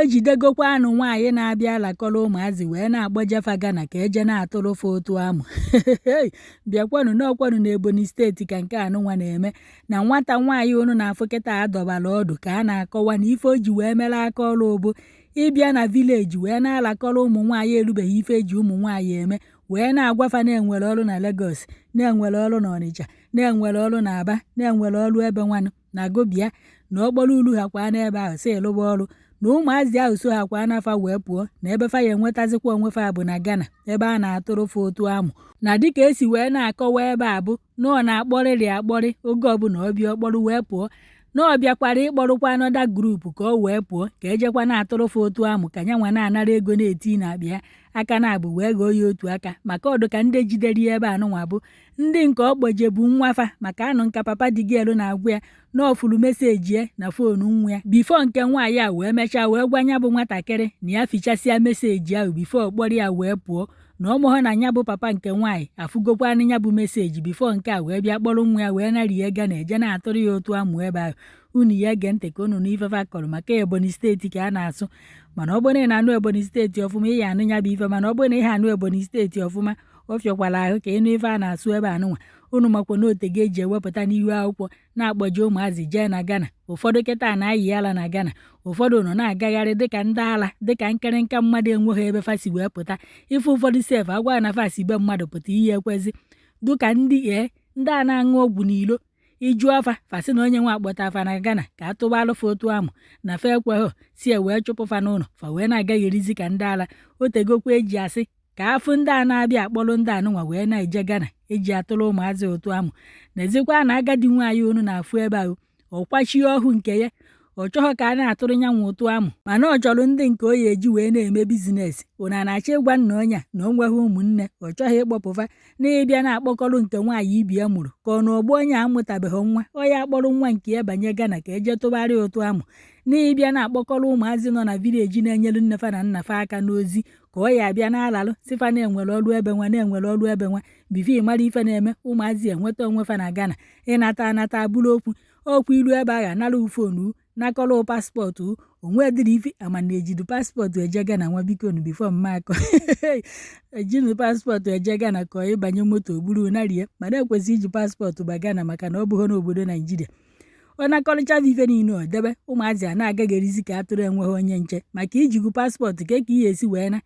Ejidegokwanụ nwaanyị na-abịa alakọrọ ụmụazị wee na-akpọje fa Ghana ka eje na-atụrụ fa ụtụ amụ. Bịakwanụ n'ọkwanụ na Ebonyi steeti ka nke anụnwa na-eme na nwata nwaanyị unu na-afụ kịta adọbara ọdụ ka a na-akọwa na ife o ji wee mere aka ọrụ bụ ịbịa na village wee na-alakọrọ ụmụ nwaanyị erubeghị ife eji ụmụ nwaanyị eme wee na-agwa fa na-enwere ọrụ na Lagos, na-enwere ọrụ na Ọnịcha, na-enwere ọrụ na Aba, na-enwere ọrụ ebe nwanụ na gobia na ọkpọrọ uru ha kwa n'ebe ahụ si lụba ọrụ na ụmụazị ahụ so ha kwa n'afa wee pụọ na ebe fa ya enwetazikwa onwe fa bụ na Ghana ebe a na-atụrụ fa ụtụ amụ. Na dịka esi wee na-akọwa ebe a bụ na ọ na-akpọrịrị akpọrị oge ọbụla ọ bịa ọkpọrọ wee pụọ, na ọ bịakwara ịkpọrọkwa another group ka ọ wee pụọ ka ejekwa na-atụrụ fa ụtụ amụ ka nyanwa na-anara ego na-eti n'akpa ya aka na-abụ wee ghọọ ya otu aka maka ọdụ ka ndị jidere ya ebe anụnwa bụ ndị nke ọ kpọjebu nwa fa maka anụ nka papa the girl na-agwa ya na ọ fụrụ message ya na phone nwa ya before nke nwaanyị a wee mechaa wee gwa ya bụ nwatakịrị na ya fichasịa message ahụ before kpọrọ ya wee pụọ na ọ mụhụ na ya bụ papa nke nwaanyị afụgokwanụ ya bụ message before nke a wee bịa kpọrọ nwa ya wee narie Ghana eje na-atụrụ ya ụtụ amụ ebe ahụ. Unu ya ege ntị ka unu nụ ife fa kọrọ maka Ebonyi steeti ka a na-asụ mana ọ bụrụ na ị na-anụ Ebonyi steeti ọfụma ị ya anụ ya bụ ife mana ọ bụrụ na ị ha anụ Ebonyi steeti ọfụma ọ fịọkwara ahụ ka ịnụ ife a na-asụ ebe anụnwa. Unu makwa na otego eji ewepụta n'ihu akwụkwọ na-akpọje ụmụazị jee na Ghana, ụfọdụ kịta na-ayị ala na Ghana, ụfọdụ nọ na-agagharị dịka ndị ala dịka nkịrịnka mmadụ enweghị ebe fa si wee pụta. Ife ụfọdụ sef agwa na fa si be mmadụ pụta ihe ekwezi dụka ndị ndị a na-aṅụ ọgwụ n'ilo iju afa fa sị na onye nwe akpọta afa na Ghana ka a tụbalụ fa ụtụ amụ na fa ekweghọ si e wee chụpụ fa n'ụlọ fa wee na-agagherizi ka ndị ala. Otegokwa eji asị ka afụ ndị a na-abịa akpọrọ ndị anụnwa wee na-eje Ghana eji atụrụ ụmụazị ụtụ amụ. N'ezikwa na agadi nwaanyị unu na-afụ ebe ahụ ọ kwachie ọhụ nke ya ọ chọghọ ka a na-atụrụ nyanwa ụtụ amụ mana ọ chọrọ ndị nke o ya eji wee na-eme business. Unu a na-achọ ịgwa nna onye a na o nweghị ụmụnne ọ chọghị ịkpọpụfa na ịbịa na-akpọkọrọ nke nwaanyị ibi ya mụrụ ka ọ na ọgbọ onye a amụtabeghị nwa ọ ya akpọrọ nwa nke ya banye Ghana ka eje tụgharịa ụtụ amụ na ịbịa na-akpọkọrọ ụmụazị nọ na village na-enyere nne fa na nna fa aka n'ozi ka ọ ya abịa na-alalụ sị fa na-enwere ọrụ ebe nwa na-enwere ọrụ ebe nwa before mara ife na-eme ụmụazị enweta onwe fa na Ghana ịnata anata abụrụ okwu okwu ilu ebe ahụ anara phone nakọrọ passport onwe dịrị ife ama na ejidu passport eje Ghana nwa bikonu before mma akọ ejinu passport eje Ghana ka ọ ịbanye moto buru narie mana ekwesị iji passport ba Ghana maka na ọ bụghị n'obodo Naijiria. Ọ nakọrịcha ife niile ọ debe ụmụazị a na-agagherizi ka atụrụ enweghị onye nche maka ijigu passport ka ka ihe esi wee na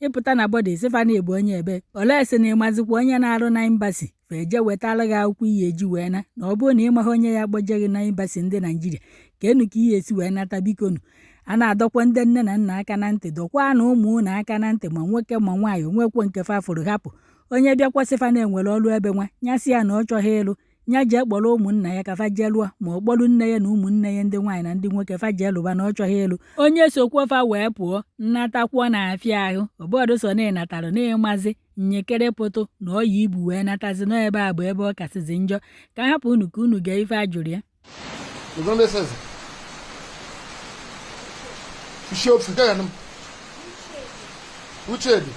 ịpụta na border ị sị fa na-ebu onye ebe olee sị na ịmazikwa onye na-arụ na embassy fa eje wetara gị akwụkwọ iyi eji wee na na ọ bụrụ na ịmaghị onye ya kpọje gị na embassy ndị Naijiria ka enu ka ihe esi wee nata bikonu. A na-adọkwa ndị nne na nna aka na ntị dọkwa na ụmụ unu aka na ntị ma nwoke ma nwaanyị onwekwo nke fa fụrụ hapụ onye bịakwasị fa na-enwere ọrụ ebe nwa ya sị ya na ọ chọghị ịlụ ya jee kpọrọ ụmụnna ya ka fa jee lụọ ma ọ kpọrọ nne ya na ụmụnne ya ndị nwaanyị na ndị nwoke fa jee lụba na ọ chọghị ịlụ. Onye sokwo fa wee pụọ nnatakwo na-afịa ahụ ọbọdụ so na ịnatara na ịmazi nyekere pụtụ na ọya ibu wee natazi nọ ebe a bụ ebe ọ kasịzi njọ ka hapụ unu ka unu gee ife a jụrụ ya. Uchedi,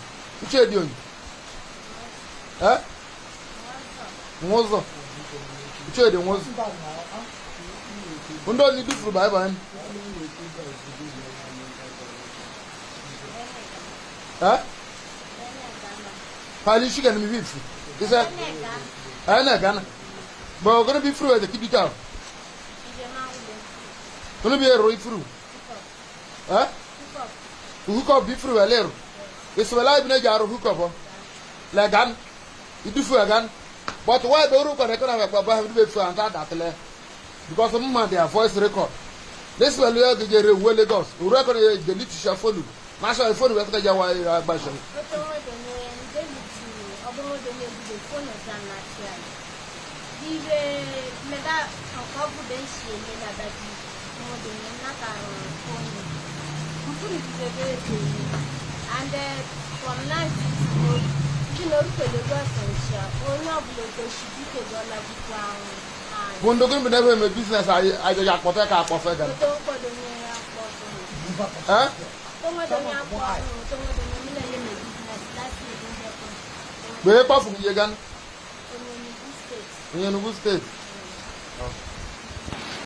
Uchedi onye? Eh? Nwụzọ. Uchedi nwụzọ. Ndị onye dufuru baịbụl m. Eh? Pali shi ganin mi bifu. Isa? Eh na gana. Ba gonna bi furu da kibita. Kono bi ero ifuru. Eh? Hook up bi furu elero. Iso la bi na jaro hook up. La gan. Idufu gan. But why be ru ko record na ba be fu anta datele. Because mma their voice record. This well you get re we Lagos. U record delete sha phone. Ma sha phone we ka ja wa agba sha. And from night Bondo gini never me business I just akpofe ka akpofe gan. Eh? Be pa fu ye gan. Onye Enugu State.